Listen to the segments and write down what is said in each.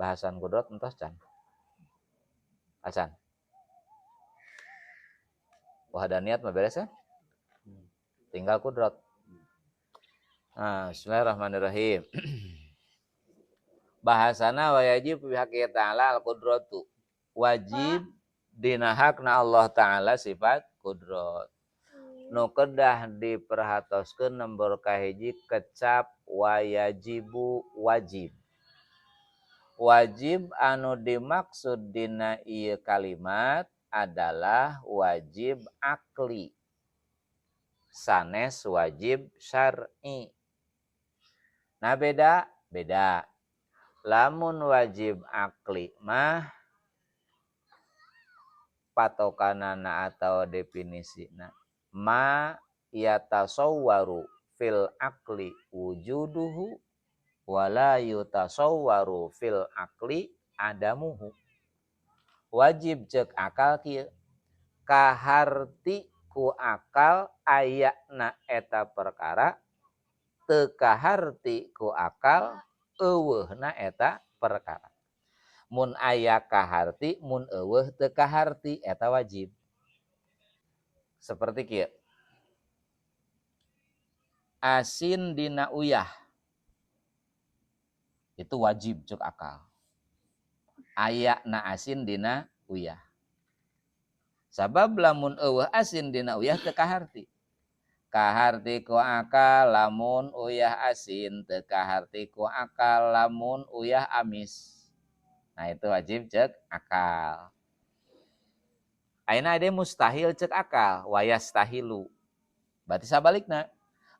Bahasan kudrot entos can? Acan. Wahdaniyat mah beres ya? Tinggal kudrot. Nah, bismillahirrahmanirrahim. Bahasana wajib fi haqqi ta'ala al qudratu. Wajib dina hakna Allah Ta'ala sifat kudrot. Nu kedah diperhatoskeun nomor kahiji kecap wayajibu, wajib. Wajib anu dimaksud dina ieu kalimat adalah wajib akli. Sanes wajib syar'i. Nah, beda, beda. Lamun wajib akli mah patokanana atau definisina ma yatasawwaru fil akli wujuduhu wala yutasawwaru fil akli adamuhu. Wajib cek akal kieu, kaharti ku akal ayana eta perkara, teu kaharti ku akal euweuhna eta perkara. Mun aya kaharti, mun euweuh teu kaharti, eta wajib. Seperti kieu, asin dina uyah itu wajib cek akal aya na asin dina uyah, sabab lamun euweuh asin dina uyah teu kaharti. Kaharti ku akal lamun uyah asin, teu kaharti ku akal lamun uyah amis. Nah, itu wajib cek akal. Ayeuna ada mustahil cek akal, wayastahilu. Berarti sabalikna,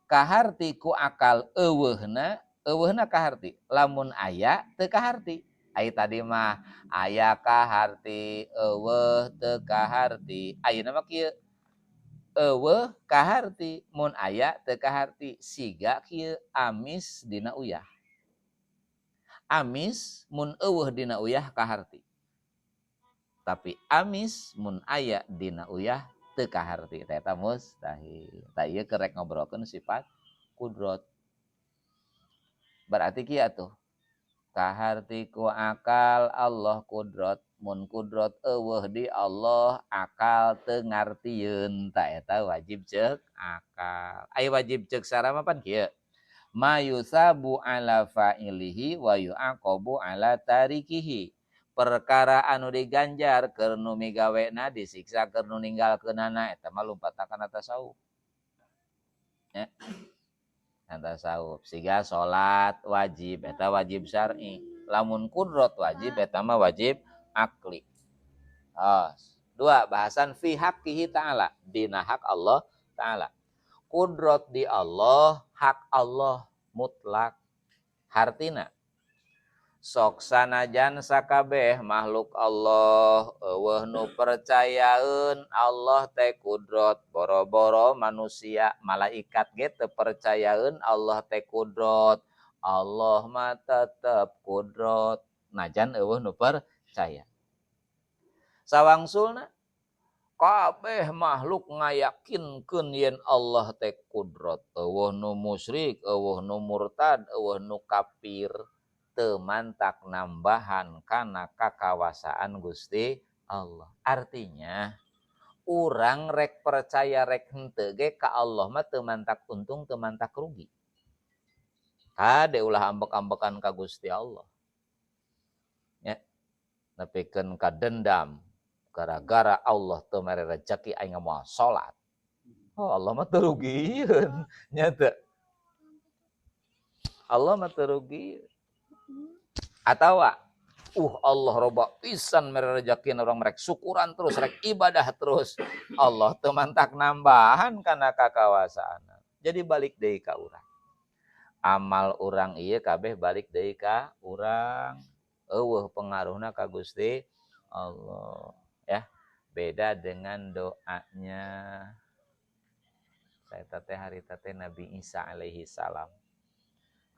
kaharti ku akal euweuhna, euweuhna kaharti. Lamun aya teu kaharti. Ai tadi mah aya kaharti, euweuh teu kaharti. Ayeuna mah kieu, euweuh kaharti, mun aya teu kaharti. Siga kieu, amis dina uyah. Amis mun euweuh dina uyah kaharti. Tapi amis mun aya dina uyah teu kaharti. Eta mustahil. Tah, ieu keur rek ngobrolkeun sifat kudrot. Berarti kieu atuh. Kaharti ku akal Allah kudrot, mun kudrot euweuh di Allah akal teu ngartieun. Tah, eta wajib cek akal. Ai wajib cek syara mah pan kieu. Ma yusabu ala fa'ilihi wa yu'aqabu ala tarikihi. Perkara anu diganjar keur nu migawena, disiksa keur nu ninggalkeunana, eta mah lompatna kana tasawuf. Ya. Tasawuf. Siga salat wajib, eta wajib syar'i. Lamun kudrot wajib, eta mah wajib akli. Oh, dua bahasan fi haqqihi ta'ala, dina hak Allah Ta'ala. Kudrot di Allah, hak Allah mutlak. Hartina sok sanajan sakabeh makhluk Allah euweuh nu percayaeun Allah teh kudrot, boro-boro manusia, malaikat ge teu percayaeun Allah teh kudrot, Allah mah tetep kudrot najan euweuh nu percaya. Sawangsulna kabeh makhluk ngayakinkeun yen Allah teh kudrot, euweuh nu musyrik, euweuh nu murtad, euweuh nu kafir, teu mantak nambahan kana kakawasaan Gusti Allah. Artinya urang rek percaya rek henteu ge ka Allah mah teu mantak untung, teu mantak rugi. Kade ulah ambek-ambekan ka Gusti Allah. Ya. Nepikeun ka dendam gara-gara Allah teu mere rezeki aing moal salat. Oh, Allah mah teu rugieun nya teu. Allah mah teu rugi. Atawa Allah loba pisan mere rezeki, urang rek syukuran terus, rek ibadah terus. Allah teu mantak nambahan kana kakawasaan. Jadi balik deui ka urang. Amal urang ieu kabeh balik deui ka urang. Euweuh pengaruhna ka Gusti Allah, ya. Beda dengan doanya. Saya teh harita teh Nabi Isa alaihi salam.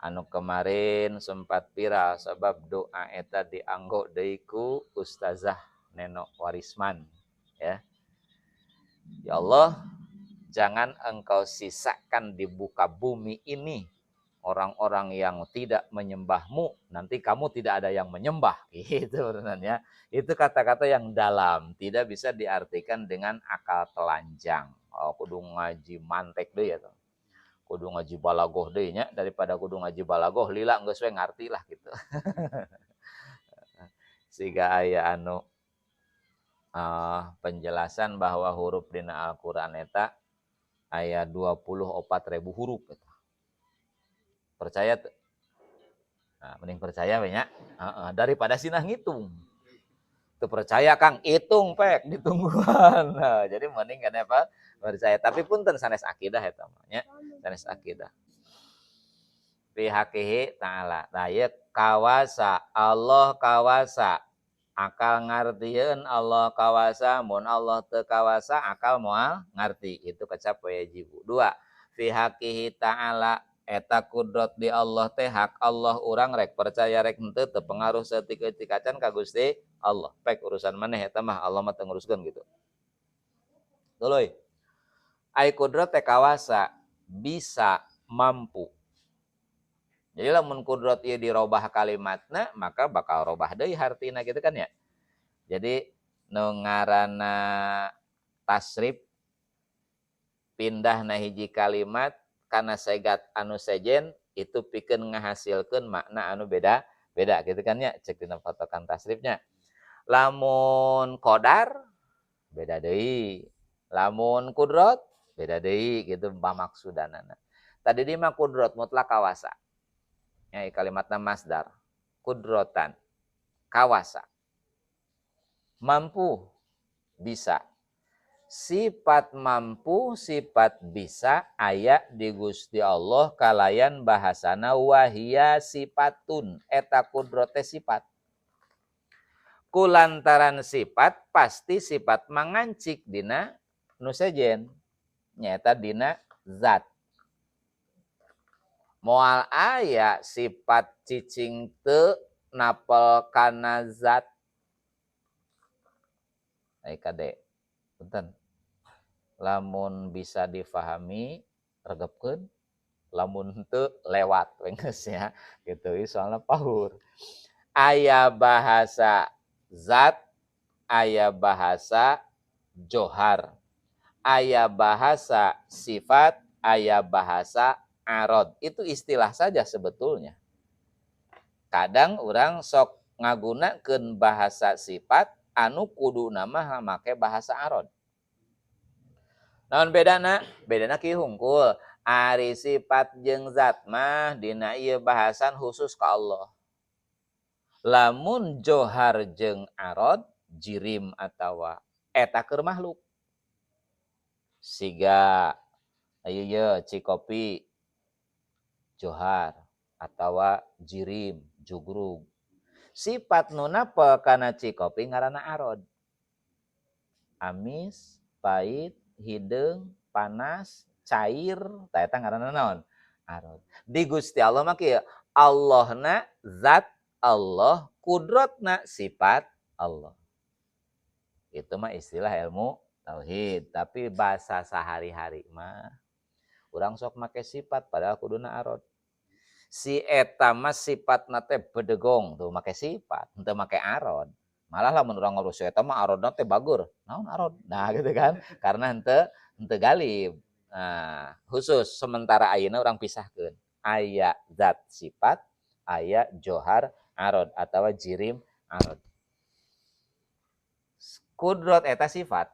Anu kemarin sempat viral sebab doa eta dianggo deui ku Ustazah Neno Warisman, ya. Ya Allah, jangan engkau sisakan di muka bumi ini Orang-orang yang tidak menyembahmu, nanti kamu tidak ada yang menyembah. Gitu sebenarnya. Itu kata-kata yang dalam, tidak bisa diartikan dengan akal telanjang. Oh, kudu ngaji mantek deui ya. Kudu ngaji balagoh deui nya, daripada kudu ngaji balagoh lila geus we ngarti lah gitu. Siga aya anu penjelasan bahwa huruf dina Al-Qur'an eta aya 24.000 huruf eta. Percaya tuh? Nah, mending percaya we nya. Heeh, daripada sinah ngitung. Teu percaya, Kang, hitung pek ditungguan. Nah, jadi mending kan apa? Percaya. Tapi punten, sanes akidah eta mah nya, sanes akidah. Fi haqqihi ta'ala. Nah, ieu kawasa, Allah kawasa. Akal ngartieun Allah kawasa, mun Allah teu kawasa akal moal ngarti. Itu kecap wajibu. Dua, fi haqqihi ta'ala, eta kudrat di Allah teh hak Allah, urang rek percaya rek henteu teu pengaruh saeutik-eutik acan ka Gusti Allah. Pek urusan maneh eta mah, Allah mah teu nguruskeun gitu. Tuluy. Ai kudrat teh kawasa, bisa, mampu. Jadi lamun kudrat ieu dirobah kalimatna, maka bakal robah deui hartina gitu kan ya. Jadi nu ngaranna tasrif, pindah na hiji kalimat kana segat anu sejen, itu pikeun ngahasilkeun makna anu beda beda gitu kan ya, cek dina patokan tasrifnya. Lamun qadar beda deui, lamun kudrat beda deui gitu pamaksudanana. Tadi di mah kudrat mutlak kawasa. Ya, kalimatna masdar. Kudrotan kawasa. Mampu, bisa. Sifat mampu, sifat bisa aya di Gusti Allah kalayan bahasana wahia sifatun, eta kudrat teh sifat. Kulantaran sifat, pasti sifat mangancik dina nu sejen, nyaeta dina zat. Moal aya sifat cicing teu napel kana zat. Ai kade, punten. Lamun bisa difahami regepkeun, lamun henteu lewat we geus nya gitu, soalna pahur. Aya bahasa zat, aya bahasa johar, aya bahasa sifat, aya bahasa arod. Itu istilah saja sebetulnya. Kadang orang sok ngagunakeun bahasa sifat anu kuduna mah make bahasa arod. Naon bedana? Bedana kieu hungkul. Ari sifat jeung zat mah dina ieu bahasan khusus ka Allah. Lamun johar jeung arod, jirim atawa eta keur makhluk. Siga ayo ye cikopi johar atawa jirim jugrug. Sifat nu napel kana cikopi ngaranna arod. Amis, pahit, hideung, panas, cair, tah eta ngaranna naon? Arod. Di Gusti Allah mah kieu, Allahna zat Allah, kudratna sifat Allah. Itu mah istilah ilmu tauhid, tapi bahasa sehari-hari mah urang sok make sifat padahal kuduna arod. Si eta mah sifatna teh bedegong tuh make sifat, henteu make arod. Malah lamun urang ngurus si eta mah arodna teh bagur. Naon arod? Nah gitu kan. Karena henteu henteu galib. Nah, khusus sementara ayeuna urang pisahkeun. Aya zat sifat, aya johar arod atau jirim arod. Kudrat eta sifat,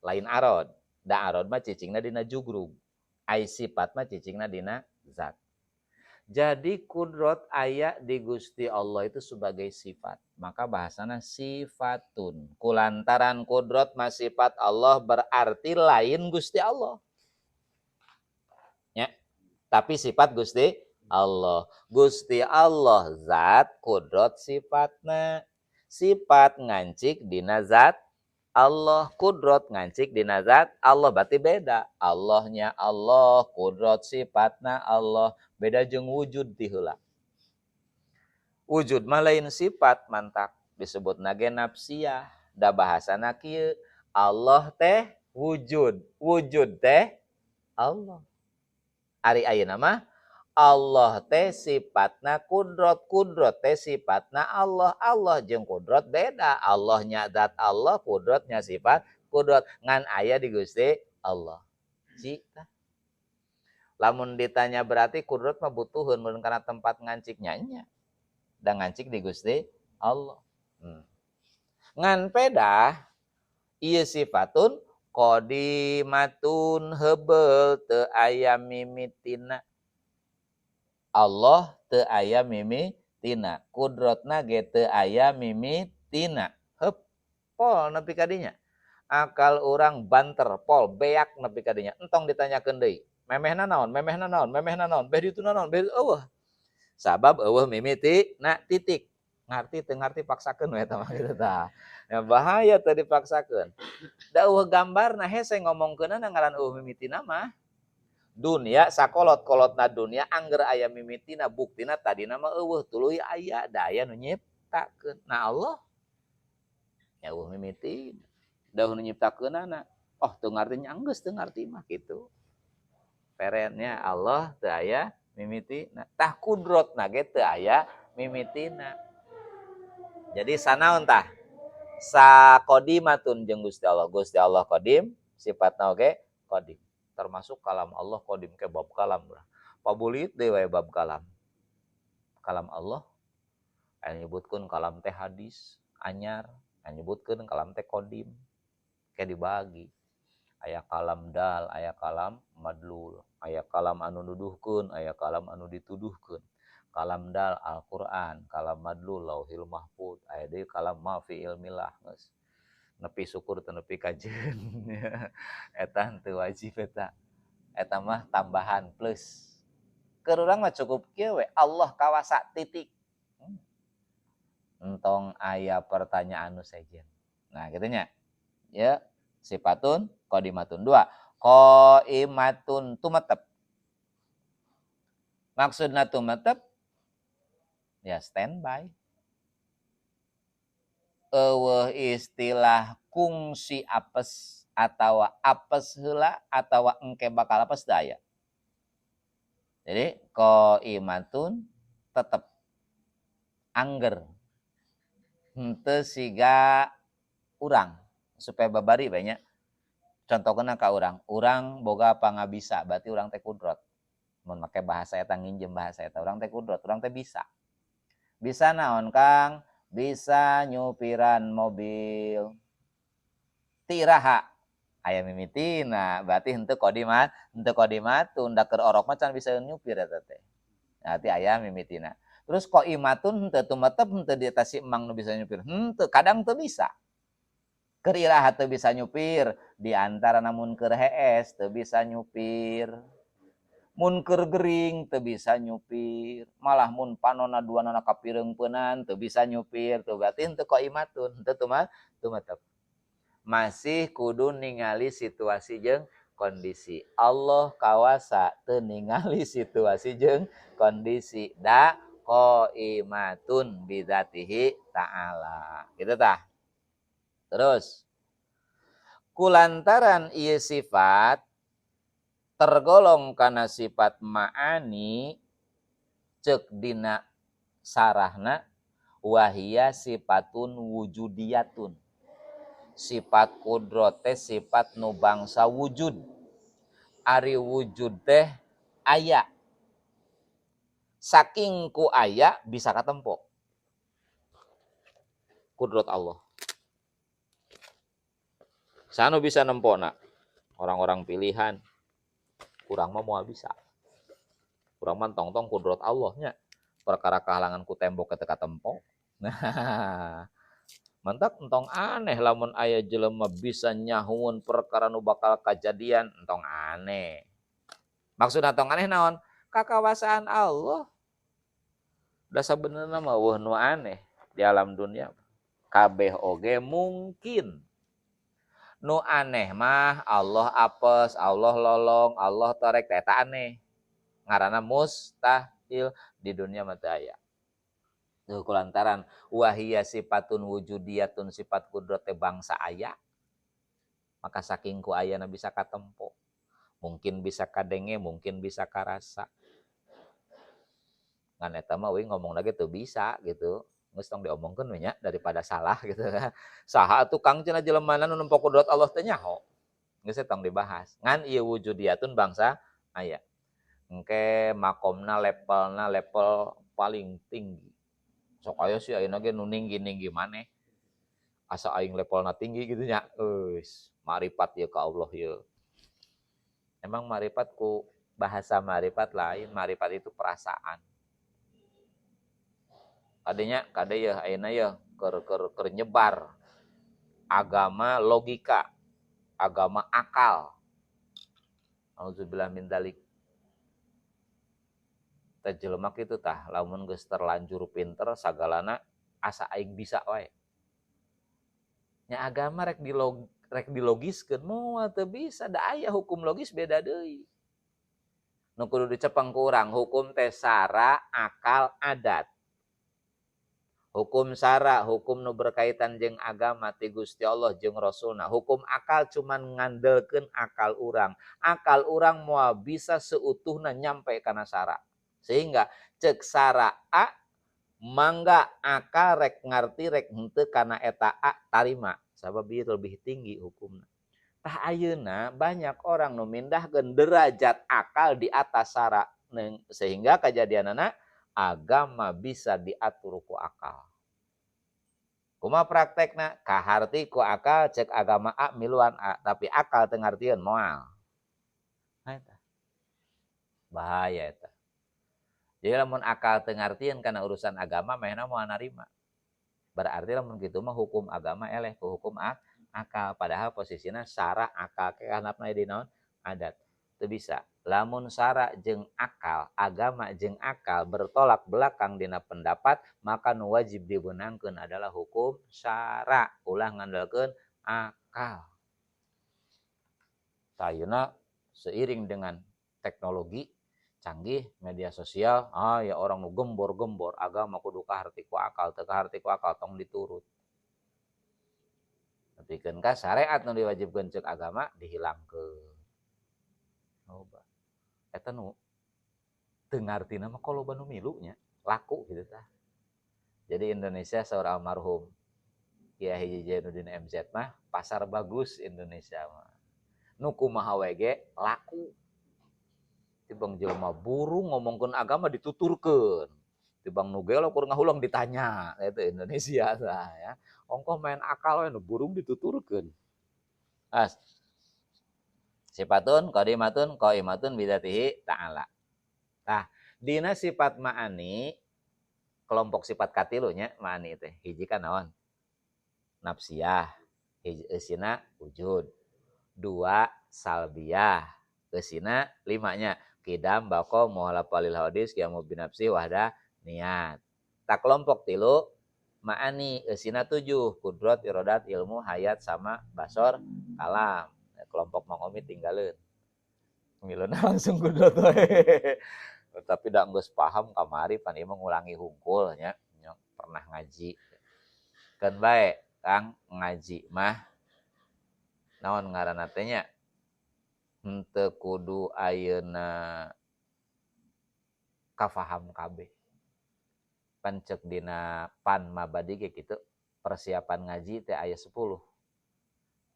lain arod. Da arod mah cicingna dina jugrug. Ai sifat mah cicingna dina zat. Jadi kudrat aya di Gusti Allah itu sebagai sifat. Maka bahasana sifatun. Kulantaran kudrat mah sifat Allah, berarti lain Gusti Allah. Ya. Tapi sifat Gusti Allah. Gusti Allah zat, kudrat sifatna. Sifat ngancik dina zat Allah, kudrat ngancik dina zat Allah, berarti beda. Allahnya Allah, kudrat sifatna Allah, beda jeung wujud ti heula. Wujud mah lain sifat, mantak disebut nage nafsiyah. Da bahasana kieu, Allah teh wujud, wujud teh Allah. Ari ayeuna mah Allah teh sifatna kudrot, kudrot teh sifatna Allah. Allah jeung kudrot beda. Allahnya zat Allah, kudrotnya sifat kudrot. Ngan aya di Gusti Allah. Cita. Lamun ditanya berarti kudrot mah butuheun mun kana tempat nganciknya nya. Da ngancik di Gusti Allah. Ngan pedah ieu sifatun qadimatun heubeul teu aya mimitina. Allah teu aya mimitina, kudrotna ge teu aya mimitina. Heup, pol nepi ka dinya. Akal urang banter pol beak nepi ka dinya. Entong ditanyakeun deui. Memehna naon? Memehna naon? Memehna naon? Beh dituna naon? Beh eueuh. Sabab eueuh mimitina titik. Ngarti teu ngarti paksakeun we eta mah kitu tah. Ya bahaya teu dipaksakeun. Da eueuh gambarna hese ngomongkeunana ngaran eueuh mimitina mah. Dunia sakolot-kolotna dunia angger aya mimitina buktina tadina mah eueuh tuluy aya da aya nu nyiptakeun. Nah Allah ya eueuh mimitina. Da nu nyiptakeunana. Oh teu ngarti nya geus teu ngarti mah kitu. Perennya Allah teu aya mimitina. Tah kudrotna ge teu aya mimitina. Jadi sanaon tah? Saqodimatun jeung Gusti Allah. Gusti Allah qadim, sifatna oge qadim. Termasuk kalam Allah qadim ke bab kalam lah. Pabulit deui wae bab kalam. Kalam Allah aya nyebutkeun kalam teh hadis anyar, aya nyebutkeun kalam teh qadim. Ke dibagi. Aya kalam dal, aya kalam madlul, aya kalam anu nuduhkeun, aya kalam anu dituduhkeun. Kalam dal Al-Qur'an, kalam madlul Lauhil Mahfud, aya deui kalam ma fi ilmillah geus. Nepi syukur teu nepi kajeun. Eta henteu wajib eta. Eta mah tambahan plus. Keur urang mah cukup kieu we, Allah kawasa titik. Entong aya pertanyaan nu sejen. Nah kitu nya. Ya, sifatun qadimatun dua. Qaimatun tumetep. Maksudna tumetep ya standby. Eueuh istilah kungsi apes atawa apes heula atawa engke bakal apes teu aya. Jadi qaimatun tetep angger. Henteu siga urang supaya babari bae nya. Contohkeun ka urang, urang boga pangabisa berarti urang teh kudrot. Mun make bahasa eta nginjem bahasa eta urang teh kudrot, urang teh bisa. Bisa naon Kang? Bisa nyupiran mobil. Ti iraha? Aya mimitina, berarti henteu qadimat, henteu qadimatun, da keur orok mah can bisa nyupir eta teh. Berarti aya mimitina. Terus qaimatun henteu tumetep henteu di eta si emang nu bisa nyupir. Henteu, kadang teu bisa. Keur iraha teu bisa nyupir, di antara namun keur hees teu bisa nyupir. Mun keur gering teu bisa nyupir, malah mun panonna duanana kapireungpeunan teu bisa nyupir, tuh berarti henteu qaimatun, henteu tumetep. Masih kudu ningali situasi jeung kondisi. Allah kawasa teu ningali situasi jeung kondisi. Da qaimatun bidzatihi ta'ala. Gitu tah. Terus kulantaran ieu sifat tergolong kana sifat ma'ani ceuk dina sarahna wahia sifatun wujudiyatun. Sifat kudrot teh sifat nu bangsa wujud. Ari wujud teh aya. Saking ku aya bisa katempo. Kudrot Allah. Sanu bisa nempona orang-orang pilihan. Kurang mah moal bisa. Kurang mah tong-tong kudrot Allah nya. Perkara kahalangan ku tembok ketika tempo. Nah, mantak entong aneh lamun aya jelema bisa nyahuun perkara nu bakal kajadian, entong aneh. Maksudna tong aneh naon? Kakawasaan Allah. Da sabenerna mah eueuh nu aneh di alam dunia. Kabeh oge mungkin. Nu aneh mah Allah apes, Allah lolong, Allah torek, eta aneh. Ngaranna mustahil di dunia mah teu aya. Tuh kulantaran wahia sifatun wujudiyatun sifat kudrat teh bangsa aya. Maka saking ku ayana bisa katempo. Mungkin bisa kadenge, mungkin bisa karasa. Ngan eta mah uing ngomong lagi teu bisa gitu. Geus tong diomongkeun we nya, daripada salah gitu kan. Saha atuh, Kang, cenah, jelemana nu nempo kudrat Allah teh nyaho. Geus tong dibahas. Ngan ieu wujudiyatun bangsa aya. Engke makomna, levelna level paling tinggi. Sok aya sih ayeuna ge nu ninggi-ninggi maneh. Asa aing levelna tinggi gitu nya. Geus marifat ieu ka Allah ieu. Emang marifat ku bahasa marifat lain, marifat itu perasaan. Kadenya kade ya ayeuna ya keur keur keur nyebar agama logika, agama akal. Auzubillah min dzalik. Teh jelema kitu tah, lamun geus terlanjur pinter sagalana asa aing bisa wae. Nya agama rek dilogiskeun moal, teu bisa, da aya hukum logis beda deui. Nu kudu dicepeng ku urang hukum teh sara, akal, adat. Hukum sara, hukum nu berkaitan jeung agama ti Gusti Allah jeung Rasulna. Hukum akal cuman ngandelkeun akal urang. Akal urang moal bisa seutuhna nyampe kana sara. Sehingga cek sara A, mangga akal rek ngarti rek henteu kana eta A tarima. Sabab ieu lebih tinggi hukumna. Tah, ayeuna banyak orang nu mindahkeun derajat akal di atas sara, sehingga kejadianana agama bisa diatur ku akal. Kumaha praktekna? Kaharti ku akal cek agama A, miluan A, tapi akal teu ngartieun moal. Nah, eta. Bahaya eta. Jadi lamun akal teu ngartieun kana urusan agama, manehna moal narima. Berarti lamun kitu mah hukum agama eleh ku hukum akal, padahal posisinya sara akal ke handapna di naon? Adat. Teu bisa. Lamun sara jeung akal, agama jeung akal bertolak belakang dina pendapat, maka nu wajib dibenangkeun adalah hukum syara, ulah ngandalkeun akal. Ayeuna seiring dengan teknologi canggih, media sosial, ah ya, orang nu gembor-gembor agama kudu kaharti ku akal, teu kaharti ku akal tong diturut. Nepikeun ka syariat nu diwajibkeun cek agama dihilangkeun. Loba. Eta nu teu ngartina mah kok loba nu milu nya, laku gitu tah. Jadi Indonesia, saur almarhum Kiai Haji Jainuddin MZ mah, pasar bagus Indonesia mah. Nu kumaha we ge laku. Tibang jelema burung ngomongkeun agama dituturkeun. Tibang nu gelo keur ngahuleng ditanya, itu Indonesia tah ya. Ongkoh main akal we, nu burung dituturkeun. As. Sifatun qadimatun qaimatun bidzatihi ta'ala. Tah, dina sifat ma'ani, kelompok sifat katilu nya ma'ani teh. Hiji kan naon? Nafsiyah, hiji eusina wujud. Dua salbiyah, eusina limanya qidam, baqa, mukhalafah lil hawadis, qiyamu binafsi, wahdaniyat. Tah, kelompok tilu ma'ani eusina tujuh, kudrat, iradat, ilmu, hayat, sama, basor, kalam. Kelompok Mang Omi tinggalin. Miluna langsung kudrat wae. Tapi da geus paham kamari pan ieu mah ngulangi hungkul nya, pernah ngaji. Keun bae, Kang, ngaji mah naon ngaranna teh nya, henteu kudu ayeuna kafaham kabeh. Pan cek dina pan mabadi ge kitu, persiapan ngaji teh aya 10.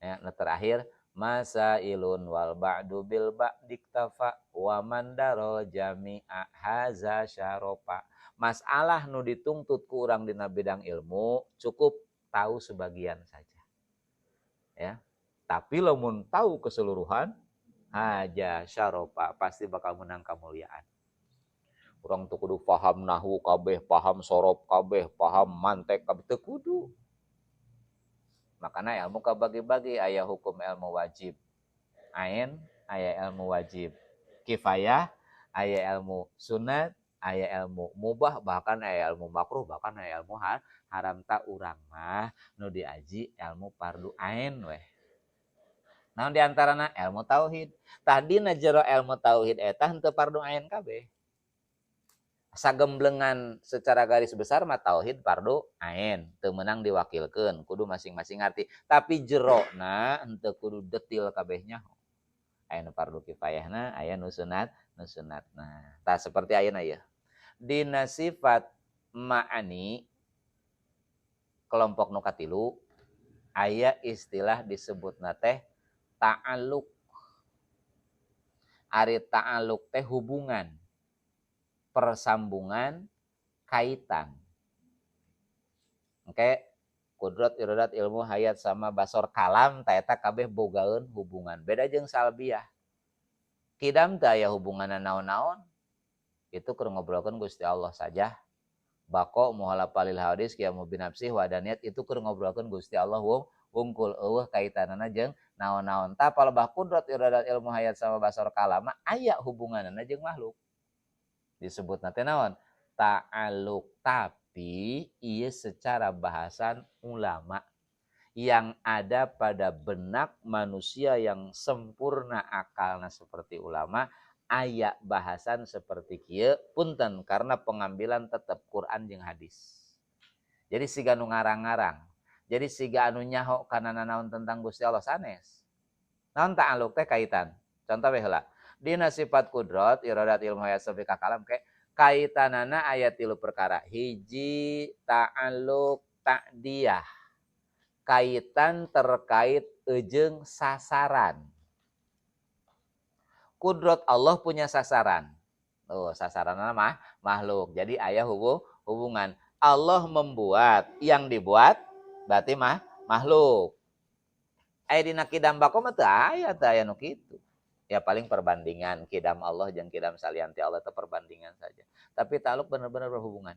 Ya, nu terakhir masailun wal ba'du bil ba'diktafa wa man daro jami'a haza syarofa. Masalah nu dituntut ku urang dina bidang ilmu cukup tahu sebagian saja. Ya. Tapi lamun tahu keseluruhan, haja syarofa, pasti bakal menang kemuliaan. Urang tuh kudu paham nahwu kabeh, paham sorof kabeh, paham mantek kabeh, teu kudu. Makanya ilmu kabagi-bagi, aya hukum ilmu wajib ain, aya ilmu wajib kifayah, aya ilmu sunat, aya ilmu mubah, bahkan aya ilmu makruh, bahkan aya ilmu haram. Tak urang mah nu diaji ilmu fardu ain weh. Naon diantarana? Ilmu tauhid. Tadi na jero ilmu tauhid eta henteu fardu ain kabeh. Sagemblengan secara garis besar mah tauhid fardu ain, teu meunang diwakilkeun, kudu masing-masing ngarti. Tapi jerona henteu kudu detil kabehnya. Aya nu fardu kifayahna, aya nu sunat, nu sunatna. Tah, seperti ayeuna ieu. Dina sifat ma'ani kelompok nu katilu aya istilah disebutna teh ta'alluq. Ari ta'alluq teh hubungan, persambungan, kaitan. Oke, kudrat, iradat, ilmu, hayat sama basor, kalam, ta eta kabeh bogaeun hubungan. Beda jeung salbiah. Kidam teu aya hubunganna naon-naon. Itu keur ngobrolkeun Gusti Allah saja. Bako, mukhalafah lil hawadis, qiyamu binafsih, wahdaniyat, itu keur ngobrolkeun Gusti Allah wungkul, euweuh kaitanana jeung naon-naon. Tah, palebah kudrat, iradat, ilmu, hayat sama basor, kalam aya hubunganana jeung makhluk. Disebutna teh naon? Ta'alluq. Tapi ieu secara bahasan ulama yang ada pada benak manusia yang sempurna akalna seperti ulama, aya bahasan seperti kieu, punten, karena pengambilan tetap Quran jeung hadis. Jadi siga nu ngarang-ngarang. Jadi siga anu nyaho kana nanaon tentang Gusti Allah sanes. Naon ta'alluq teh? Kaitan. Contoh we heula. Dina sifat kudrat, iradat, ilmu, hayat sampai ka kalam ke kaitanana aya tilu perkara. Hiji, ta'alluq ta'diyah. Kaitan terkait ejeng sasaran. Kudrat Allah punya sasaran. Oh, sasaran mah makhluk. Jadi aya hubungan. Allah membuat, yang dibuat berarti mah makhluk. Aya dina kidam bako mah teu aya, teu aya nu kitu. Ya, paling perbandingan kidam Allah jeung kidam salian ti Allah itu perbandingan saja. Tapi ta'alluq benar-benar berhubungan.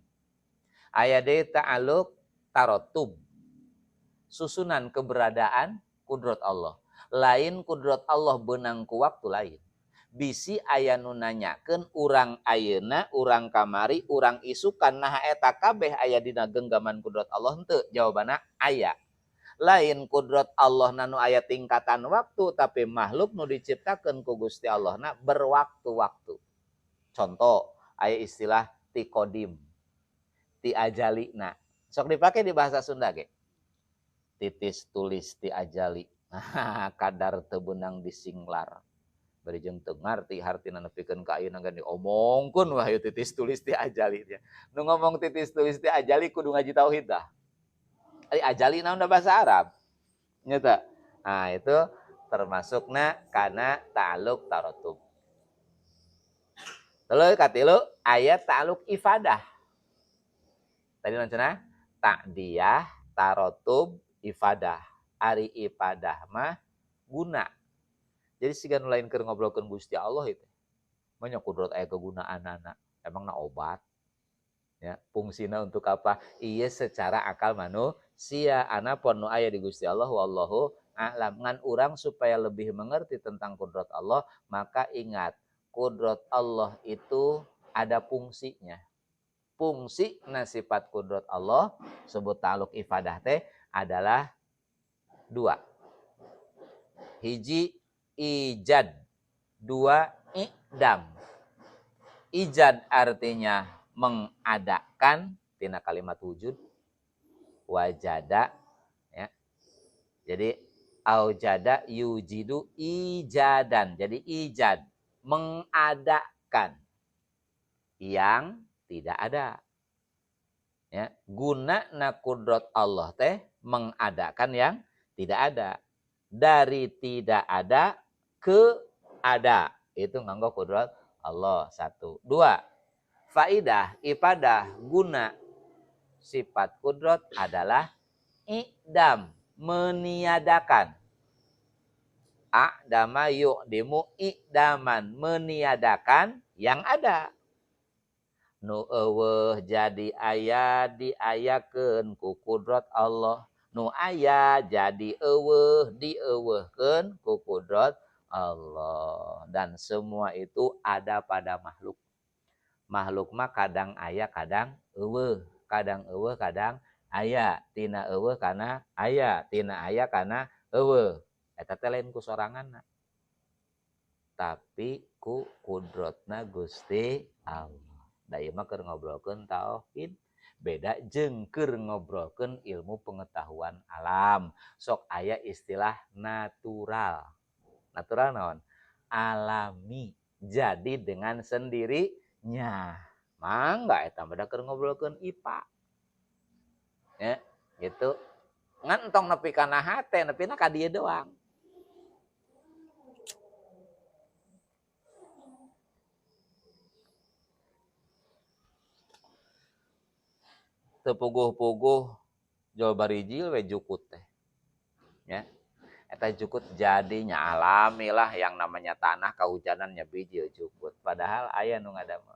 Aya deui ta'alluq tarotub. Susunan keberadaan kudrat Allah. Lain kudrat Allah beunang ku waktu, lain. Bisi aya nu nanyakeun, urang ayeuna, urang kamari, urang isukan, nah eta kabeh aya dina genggaman kudrat Allah henteu? Jawabanna aya. Lain kudrat Allah na nu aya tingkatan waktu, tapi makhluk nu diciptakeun ku Gusti Allah na berwaktu-waktu. Contoh, aya istilah ti kodim, ti ajalina. Sok dipake di bahasa Sunda ge. Titis tulis ti ajali. Kadar teu beunang disinglar. Bari jeung teu ngarti hartina nepikeun ka ayeuna ge diomongkeun wah titis tulis ti ajali. Nu ngomong titis tulis ti ajali kudu ngaji tauhid dah. Ari ajali naon da bahasa Arab? Nya teu? Nah, itu termasukna kana ta'alluq taratub. Terus katilu aya ta'alluq ifadah. Tadi naon cenah? Ta'diyah, tarotub, ifadah. Ari ifadah mah guna. Jadi siga nu lain keur ngobrolkeun Gusti Allah itu. Banyak kudrat aya kegunaanana. Emang na obat? Ya, fungsina untuk apa? Iya, secara akal manusia anapun nu aya di Gusti Allah wallahu a'lam. Ngan urang supaya lebih mengerti tentang kudrat Allah, maka ingat kudrat Allah itu ada fungsinya. Fungsi sifat kudrat Allah sebut ta'alluq ifadah teh adalah dua. Hiji, ijad, dua, i'dam. Ijad artinya mengadakan, tina kalimat wujud, wajada ya. Jadi aujada yujidu ijadan. Jadi ijad mengadakan yang tidak ada. Ya, guna na kudrat Allah teh mengadakan yang tidak ada. Dari tidak ada ke ada. Itu nganggo kudrat Allah, satu. Dua, faidah, ifadah, guna sifat kudrat adalah i'dam, meniadakan. A'dama yu'dimu i'daman, meniadakan yang ada. Nu euweuh jadi aya diayakeun ku kudrat Allah. Nu aya jadi euweuh dieuweuhkeun ku kudrat Allah. Dan semua itu ada pada makhluk. Makhluk mah kadang aya, kadang euweuh, kadang euweuh, kadang aya, tina euweuh kana aya, tina aya kana euweuh. Eta teh lain ku soranganna. Tapi ku kudratna Gusti Allah. Da ieu mah keur ngobrolkeun tauhid, beda jeung keur ngobrolkeun ilmu pengetahuan alam. Sok aya istilah natural. Natural naon? Alami. Jadi dengan sendirinya. Mangga eta mah da keur ngobrolkeun IPA. Ya, gitu. Ngan entong nepi kana hate, nepina ka dieu doang. Teu puguh-puguh jol barijil we jukut teh. Ya. Eta jukut jadinya alami lah yang namanya tanah kahujanannya bijil jukut. Padahal aya nu ngadamel.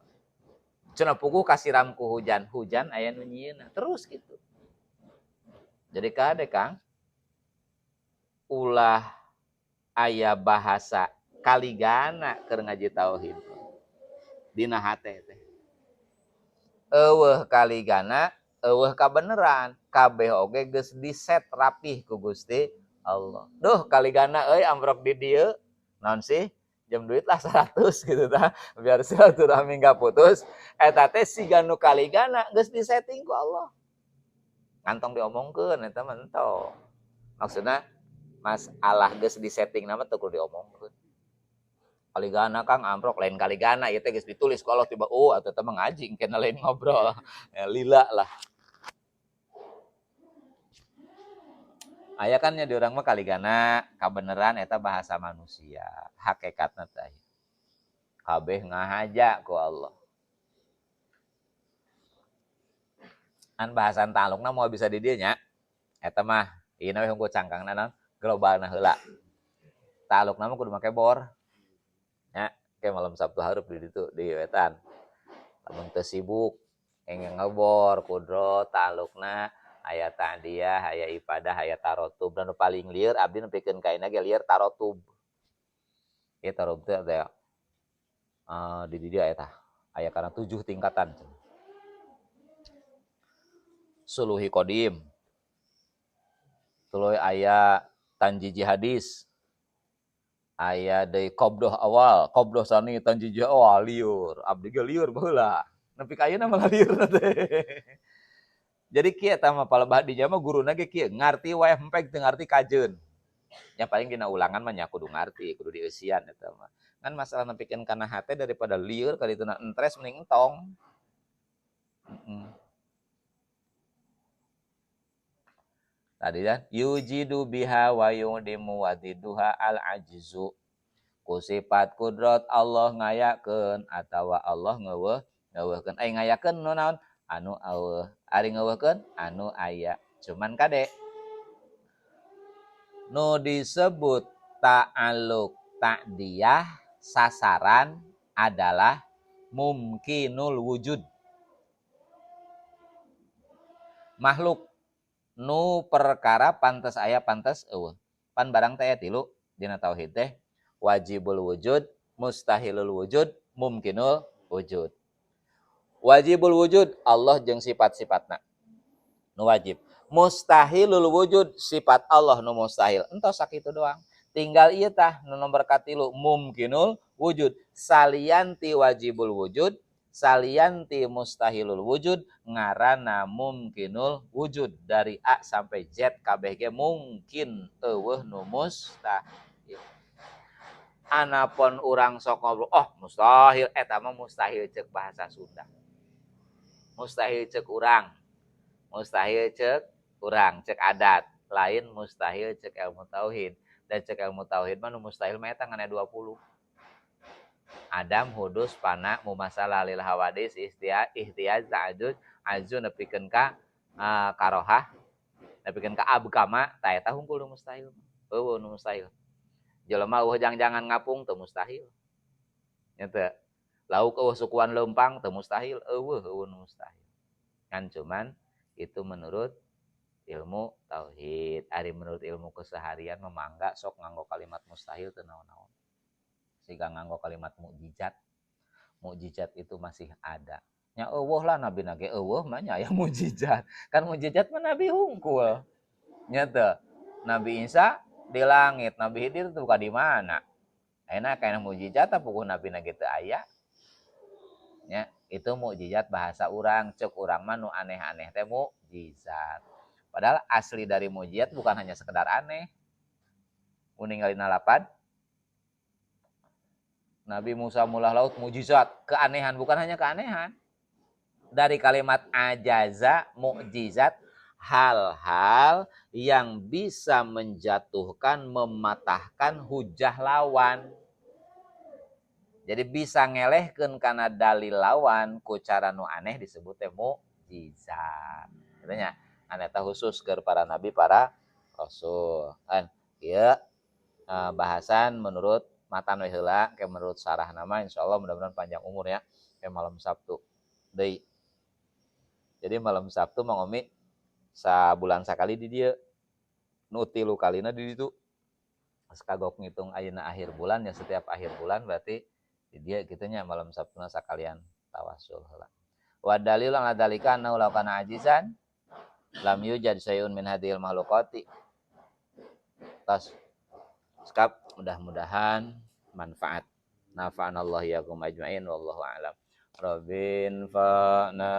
Cenah puguh kasiram ku hujan, hujan aya nu nyieunna terus gitu. Jadi kade Kang, ulah aya bahasa kaligana keur ngaji tauhid. Dina hate teh. Eueuh kaligana, eueuh kabeneran, kabeh oge geus diset rapih ku Gusti Allah. Duh kaligana euy amprok di dieu. Naon sih? Jam duit lah 100 gitu tah, biar silaturahmi nggak putus. Eta teh siga nu kaligana geus disetting ku Allah. Ngantong diomongkeun eta mah entong. Maksudna masalah geus disetting nama teu kudu diomongkeun. Kaligana Kang amprok lain kaligana ieu teh geus ditulis ku Allah tiba oh atuh teh mah ngaji engke lain ngobrol. Ya, lila lah. Aya kan nya di urang mah kaligana kabeneran eta bahasa manusia, hakikatna teh kabeh ngahaja ku Allah. An bahasan talukna moal bisa di dieu nya. Eta mah ieu we hungkul cangkangna naon globalna heula. Talukna mah kudu make bor. Nya, ke malam Sabtu hareup di ditu di wetan. Lamun teu sibuk engge ngebor kudro talukna aya ta'diyah, aya ibadah, aya tarotub. Dan nu paling lieur abdi nepikeun ka ayeuna ge lieur tarotub. Ieu tarotub teh aya di dieu aya tah. Aya kana 7 tingkatan. Suluhi qadim. Tuluy aya tanjiji hadis. Aya deui qabdah awal, qabdah sani tanjiji awal lieur. Abdi ge lieur baheula. Nepi ka ayeuna malah lieur teh. Jadi kieu eta mah palebah di mah guruna ge kieu, ngarti wae hempeg teu ngarti kajeun. Nya paling dina ulangan mah nya kudu ngarti, kudu dieusian eta mah. Ngan masalah nepikeun kana hate daripada lieur ka dituna entres mending entong. Tadi kan yujidu biha wa yudimu wa diduha al ajzu. Ku sifat kudrat Allah ngayakeun atawa Allah ngeuweuh ngeuweuhkeun. Ai ngayakeun nu naon? Anu eueuh. Ari ngeuweuhkeun anu aya. Cuman kade nu disebut ta'alluq ta'diyah sasaran adalah mumkinul wujud. Makhluk nu perkara pantes aya pantes eueuh. Pan barang teh aya tilu dina tauhid teh, wajibul wujud, mustahilul wujud, mumkinul wujud. Wajibul wujud Allah jeung sifat-sifatna nu wajib. Mustahilul wujud sifat Allah nu mustahil. Entos sakitu doang. Tinggal ieu tah nu nomor katilu mumkinul wujud. Salian ti wajibul wujud, salian ti mustahilul wujud ngaranna mumkinul wujud. Dari A sampai Z kabeh ge mungkin eueuh nu mustahil. Anapun urang sok ngobrol, oh mustahil, eta mah mustahil ceuk bahasa Sunda. Mustahil ceuk urang. Mustahil ceuk urang, ceuk adat. Lain mustahil ceuk ilmu tauhid. Dan ceuk ilmu tauhid mah nu mustahil mah eta ngan 20. Adam, hudus, pana, mumasalah lil hawadis, ihtiyaz, ta'adud, azu nepikeun ka karohah, nepikeun ka abkama, ta eta hungkul nu mustahil. Eueuh nu mustahil. Jelema eueuh jang-jangan ngapung teu mustahil. Nya teu. Lauk eueuh sukuan leumpang teu mustahil, eueuh eueuh nu mustahil. Kan cuman itu menurut ilmu tauhid. Ari menurut ilmu keseharian mah mangga sok nganggo kalimat mustahil teu naon-naon. Siga nganggo kalimat mukjizat. Mukjizat itu masih ada. Nya eueuh lah nabi na ge eueuh mah nya aya mukjizat. Kan mukjizat mah nabi hungkul. Nya teu. Nabi Isa di langit, Nabi Khidir tuh buka di mana? Ayeuna kana mukjizat puguh nabi na ge teu aya. Nya, itu mukjizat bahasa urang, ceuk urang mah nu aneh-aneh teh mukjizat. Padahal asli dari mukjizat bukan hanya sekedar aneh. Mun ningali lapad Nabi Musa mulah laut mukjizat, keanehan bukan hanya keanehan. Dari kalimat ajaza, mukjizat, hal-hal yang bisa menjatuhkan, mematahkan hujah lawan. Jadi bisa ngelehkeun kana dalil lawan ku cara nu aneh disebut teh mukjizat. Kitu nya. Anu eta khusus ke para nabi, para rasul. Kan ieu bahasan menurut matan we heula, kayak menurut syarah nama insyaallah mudah-mudahan panjang umur ya. Kayak malam Sabtu deui. Jadi malam Sabtu Mang Omi sabulan sakali di dieu. Nu 3 kalina di ditu. Geus kagok ngitung ayeuna akhir bulan ya, setiap akhir bulan berarti di dieu kitu nya, malam Sabtuna sakalian tawasul heula. Wa dalil ala dzalika annahu law kana ajizan lam yujad syai'un min hadhil makhluqati. Tas skap, mudah-mudahan manfaat. Nafa'anallahu iyyakum ajmain, wallahu a'lam. Rabbi infa'na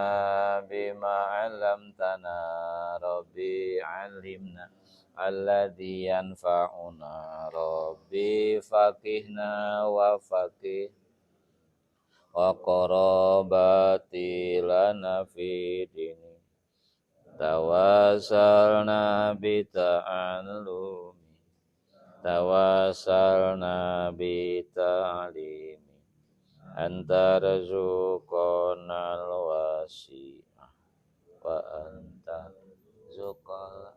bima 'allamtana, Rabbi 'allimna alladhi yanfa'una, Rabbi faqihna wa faqih wa qarabati lana fi dini, tawasalna bi ta'allumi, tawasalna bi ta'limi, anta rzuqana al-wasi'ah wa anta zuqal.